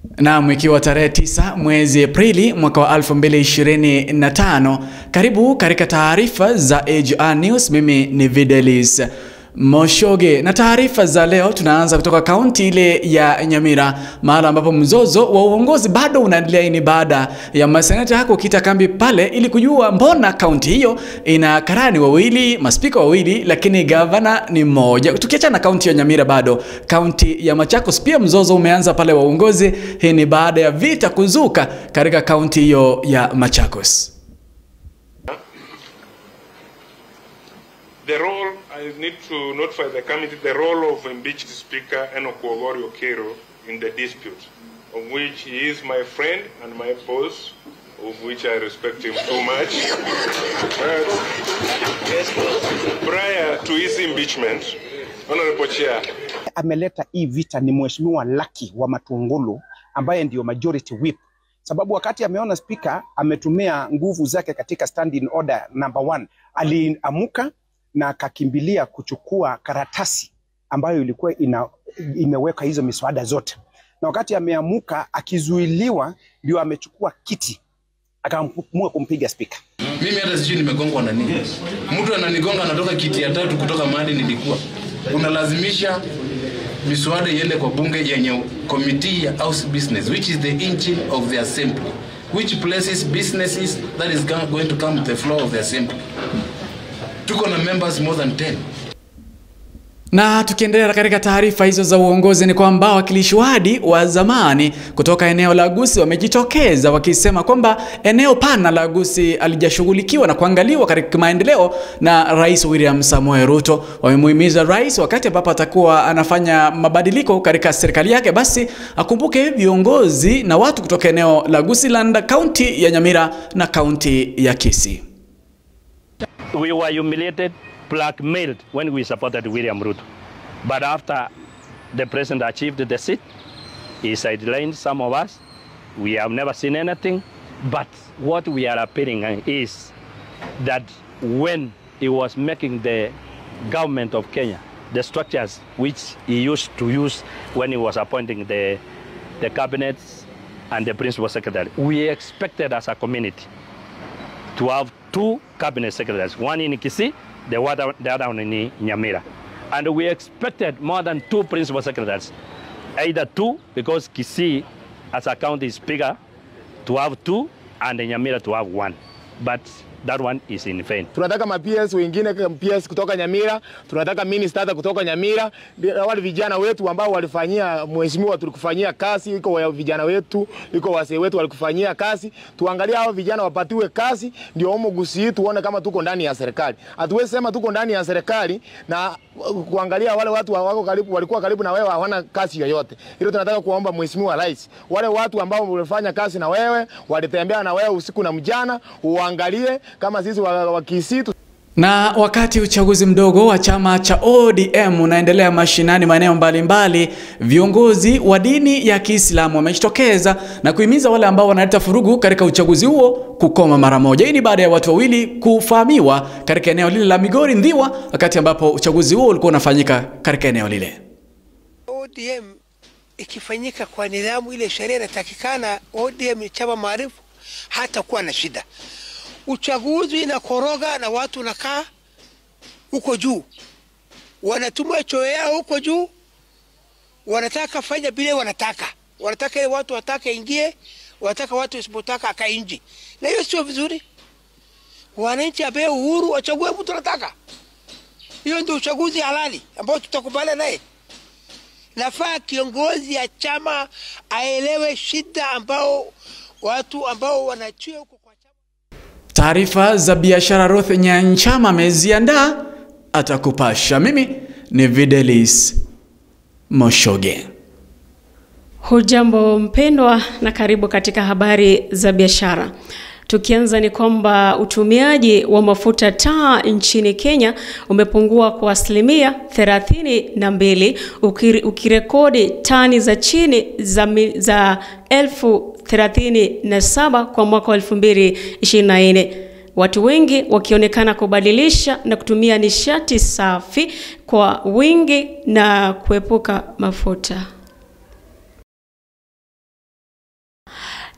Naam, ikiwa tarehe 9 mwezi Aprili mwaka wa 2025, karibu katika taarifa za AGR News. Mimi ni Videlis Moshoge, na taarifa za leo tunaanza kutoka kaunti ile ya Nyamira, mahala ambapo mzozo wa uongozi bado unaendelea. Ni baada ya maseneta kukita kambi pale ili kujua mbona kaunti hiyo ina karani wawili, maspika wawili, lakini gavana ni mmoja. Tukiachana kaunti ya Nyamira, bado kaunti ya Machakos pia mzozo umeanza pale wa uongozi. Hii ni baada ya vita kuzuka katika kaunti hiyo ya Machakos. The role, I need to notify the committee, the role of impeached Speaker Enoch Owori Okero in the dispute, of which he is my friend and my boss, of which I respect him too much. But prior to his impeachment, Honorable Chair, ameleta hii vita ni Mheshimiwa Lucky wa Matungulu ambaye ndio majority whip, sababu wakati ameona speaker ametumia nguvu zake katika standing order number 1, aliamuka na akakimbilia kuchukua karatasi ambayo ilikuwa imeweka hizo miswada zote. Na wakati ameamuka akizuiliwa, ndio amechukua kiti akaamua kumpiga speaker. Mimi hata sijui nimegongwa na nini. Yes. Mtu ananigonga anatoka kiti ya tatu kutoka mahali nilikuwa. Unalazimisha miswada iende kwa bunge yenye committee ya house business, which is the engine of the assembly, which places businesses that is going to come to the floor of the assembly. Tuko na members more than 10. Na tukiendelea katika taarifa hizo za uongozi ni kwamba wawakilishi wadi wa zamani kutoka eneo la Gusii wamejitokeza wakisema kwamba eneo pana la Gusii alijashughulikiwa na kuangaliwa katika maendeleo na Rais William Samoei Ruto. Wamemuhimiza rais wakati ambapo atakuwa anafanya mabadiliko katika serikali yake, basi akumbuke viongozi na watu kutoka eneo la Gusiiland, kaunti ya Nyamira na kaunti ya Kisii. We were humiliated, blackmailed when we supported William Ruto. But after the president achieved the seat, he sidelined some of us. We have never seen anything. But what we are appealing is that when he was making the government of Kenya, the structures which he used to use when he was appointing the cabinets and the principal secretary, we expected as a community to have two cabinet secretaries, one in Kisii, the other one in Nyamira. And we expected more than two principal secretaries, either two, because Kisii as a county is bigger, to have two, and Nyamira to have one. But that one is in vain. Tunataka ma PS wengine, PS kutoka Nyamira, tunataka minister kutoka Nyamira, wale vijana wetu ambao walifanyia mheshimiwa tulikufanyia kazi, iko vijana wetu, iko wasee wetu walikufanyia kazi, tuangalie hao vijana wapatiwe kazi ndio omo Gusii tuone kama tuko ndani ya serikali. Hatuwezi sema tuko ndani ya serikali na kuangalia wale watu wako karibu, walikuwa karibu na wewe hawana kazi yoyote. Hilo tunataka kuomba mheshimiwa rais, wale watu ambao walifanya kazi na wewe, walitembea na wewe usiku na mjana, uangalie kama sisi wa Kisii. Na wakati uchaguzi mdogo wa chama cha ODM unaendelea mashinani maeneo mbalimbali, viongozi wa dini ya Kiislamu wamejitokeza na kuhimiza wale ambao wanaleta furugu katika uchaguzi huo kukoma mara moja. Hii ni baada ya watu wawili kufahamiwa katika eneo lile la Migori Ndhiwa wakati ambapo uchaguzi huo ulikuwa unafanyika katika eneo lile. ODM ikifanyika kwa nidhamu ile sheria inatakikana, ODM ni chama maarufu, hata kuwa na shida. Uchaguzi inakoroga na watu nakaa huko juu, wanatuma choo yao huko juu, wanataka fanya bila wanataka, wanataka ile watu wataka ingie, wanataka watu wasipotaka akae nje. Na hiyo sio vizuri. Wananchi apewe uhuru wachague mtu anataka. Hiyo ndio uchaguzi halali ambao tutakubaliana naye. Nafaa kiongozi ya chama aelewe shida ambao watu ambao wanachia huko. Taarifa za biashara Ruth Nyanchama ameziandaa, atakupasha. Mimi ni Videlis Moshoge. Hujambo mpendwa na karibu katika habari za biashara. Tukianza ni kwamba utumiaji wa mafuta taa nchini Kenya umepungua kwa 32%, ukirekodi tani za chini za 37,000 kwa mwaka 2024. Watu wengi wakionekana kubadilisha na kutumia nishati safi kwa wingi na kuepuka mafuta.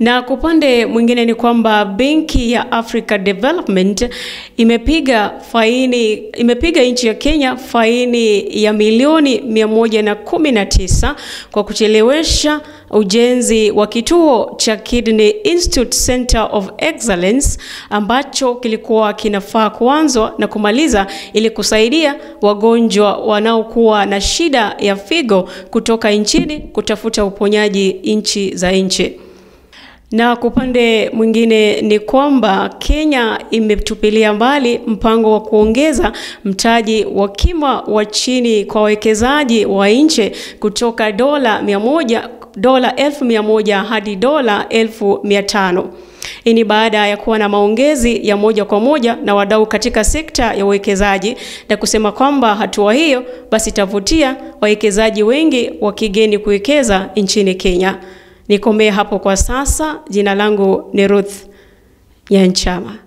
Na kwa upande mwingine ni kwamba Benki ya Africa Development imepiga nchi ya Kenya faini ya milioni 119 kwa kuchelewesha ujenzi wa kituo cha Kidney Institute Center of Excellence ambacho kilikuwa kinafaa kuanzwa na kumaliza ili kusaidia wagonjwa wanaokuwa na shida ya figo kutoka nchini kutafuta uponyaji nchi za nje. Na kwa upande mwingine ni kwamba Kenya imetupilia mbali mpango wa kuongeza mtaji wa kima wa chini kwa wawekezaji wa nje kutoka $100,000 hadi $500,000. Hii ni baada ya kuwa na maongezi ya moja kwa moja na wadau katika sekta ya uwekezaji na kusema kwamba hatua hiyo basi itavutia wawekezaji wengi wa kigeni kuwekeza nchini Kenya. Nikomee hapo kwa sasa. Jina langu ni Ruth Nyanchama.